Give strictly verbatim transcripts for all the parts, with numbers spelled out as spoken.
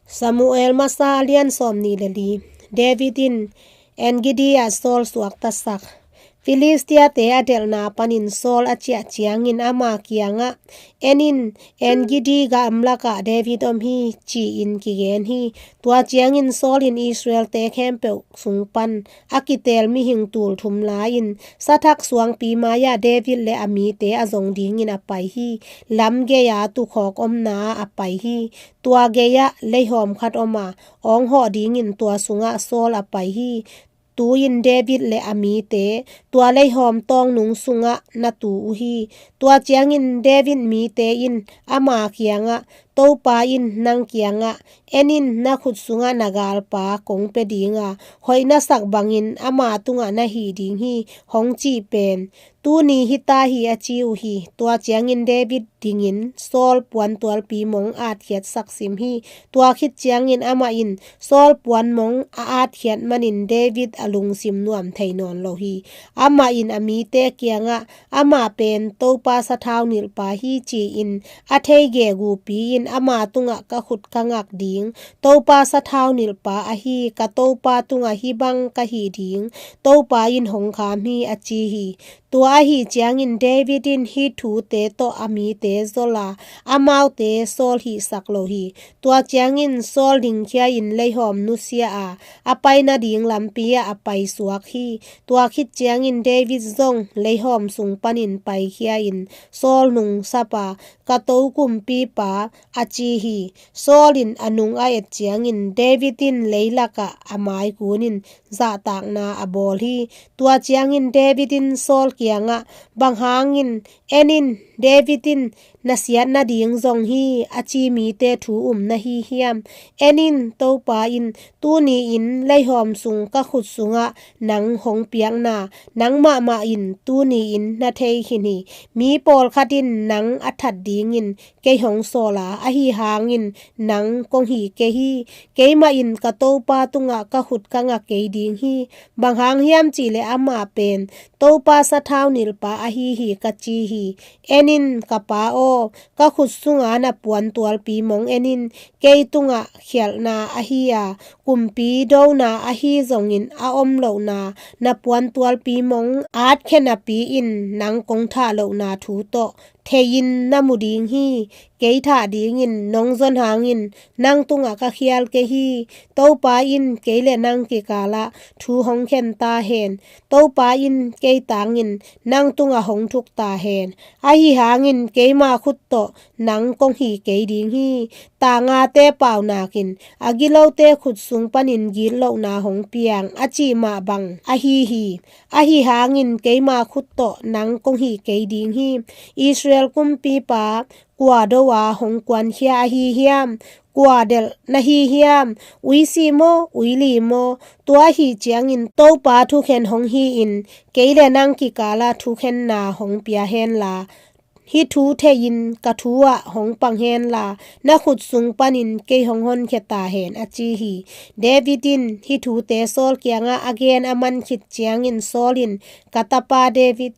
Samuel masa a lian sawm nih le li. David in En-gedi ah Saul suaktasak. Filistia-te a delhna panin Saul a ciah ciangin ama kiangah, "En in, En-gedi gamlakah David om hi," ci-in kigen hi. Tua ciangin Saul in Israel-te khempeuh sung pan a kiteel mihing tul thum la-in sathak suangpi mai-ah David le a mite a zong dingin a pai hi. Lam gei-a tukhawk omna-ah a pai hi. Tua gei-ah leihawm khat om a, awnghawh dingin tua sungah Saul a pai hi. Tu-in David le a mite tua leihawm tawngnung sungah na tu uh hi. Tua ciangin David mite in ama kiangah, "Topa in nang kiangah, 'En in, na khut sungah na galpa kong pia ding a, hoih na sak bangin ama tungah na hih ding hi,' hong cih pen tuni hita hi," a ci uh hi. Tua ciangin David dingin Saul puantualpi mong atkhiatsak sim hi. Tua khit ciangin amah in Saul puan mong a atkhiat manin David a lungsim nuam thei nawn lo hi. Amah in a mite kiangah, "Amah pen Topa sathau nilhpa hi," ci-in a thei gegupi-in ama tungah ka khut ka ngak ding. Topa sathau nilhpa ahi ka topa tungah hih bang ka hih ding. Topa in hong kham hi, a ci hi. Tua ahi ciangin David in hih thute tawh a mite zol a, amaute Saul hihsak lo hi. Tua ciangin Saul dingkhia-in leihawm nusia a, a pai nading lampi-ah a paisuak hi. Tua khit ciangin David zong leihawm sung panin paikhia-in Saul nungsap a, "Ka to kumpipa," a ci hi. Saul in a nung a et ciangin David in leilakah a maikunin zahtakna a bawl hi. Tua ciangin David in Saul kiangah, "Bang hangin, 'En in, David in na siat nading zong hi,' a ci mite thu um na hi hiam? En in, Topa in tuni-in leihawm sung ka khut sungah nang hong piakna nang mahmah in tuni-in na thei khin hi. Mi pawlkhat in nang a that dingin kei hong sawl a, ahi hangin nang kong hih kei hi. Keimah in ka topa tungah ka khut ka ngak kei ding hi. Bang hang hiam cihleh amah pen Topa sathau nilhpa ahi hi, ka ci hi. En in, ka pa aw, ka khut sunga na puantualpi mong en in. Kei tungah khialhna ahi a, kumpi dona ahi zongin a om lohna na puantualpi mong atkhia napi-in nang kong thah lohna thu tawh thei-in na mu ding hi. Kei thah dingin nong zon hangin nang tungah ka khial kei hi. Topa in kei le nang kikalah thu hong khen ta hen. Topa in kei tangin nang tungah hong thuk ta hen. Ahi hangin keima khut tawh nang kong hih kei ding hi. Tangate paunakin a gilote khut sung panin gitlohna hong piang, a cih mah bang ahi hi. Ahi hangin keima khut tawh nang kong hih kei ding hi. Israel kumpipa kua do-a hong kuankhia ahi hiam? Kua delh na hi hiam? Uisi maw, uili maw? Tua ahi ciangin Topa thukhen hong hi-in kei le nang kikalah thukhenna hong pia henla, hih thu thei-in ka thu-ah hong pang henla, na khut sung panin kei hong honkhia ta hen, a ci hi. David in hih thute Saul kiangah a gen a man khit ciangin Saul in, "Ka tapa David,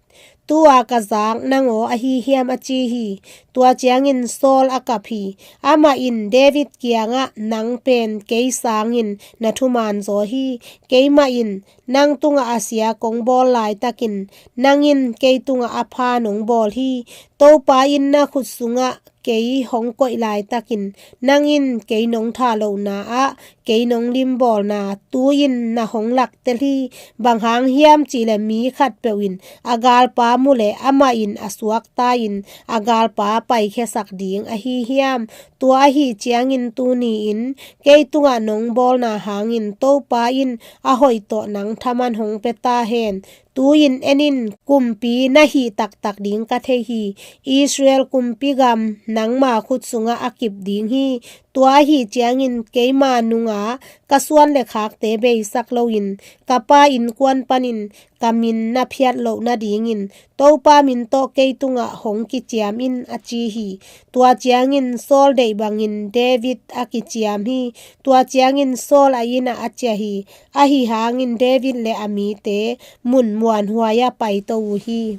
tu-a ka zak nang aw ahi hiam?" a ci hi. Tua ciangin Saul a kap hi. Amah in David kiangah, "Nang pen kei sangin na thuman zaw hi. Keimah in nang tungah a sia kong bawl laitakin nang in kei tungah a pha nong bawl hi. Topa in na khut sungah kei hong koih laitakin nang in kei nong thah lohna-ah kei nong limbawlna tu-in na hong laktel hi. Bang hang hiam cihleh mi khatpeuh in a galpa mu leh amah in a suakta-in a galpa paikhiasak ding ahi hiam? Tua ahi ciangin tuni-in kei tungah nong bawlna hangin Topa in a hoih tawh nang thaman hong pia ta hen. Tu-in en in, kumpi na hih taktak ding ka thei hi. Israel kumpi gam nangma khut sungah a kip ding hi. Tua ahi ciangin keima nunga ka suan le khakte beisak loin ka pa innkuan panin ka min na phiat loh nadingin Topa min tawh kei tungah hong kiciam in," a ci hi. Tua ciangin Saul deih bangin David a kiciam hi. Tua ciangin Saul a innah a ciah hi. Ahi hangin David le a mite mun muanhuai-ah paito uh hi.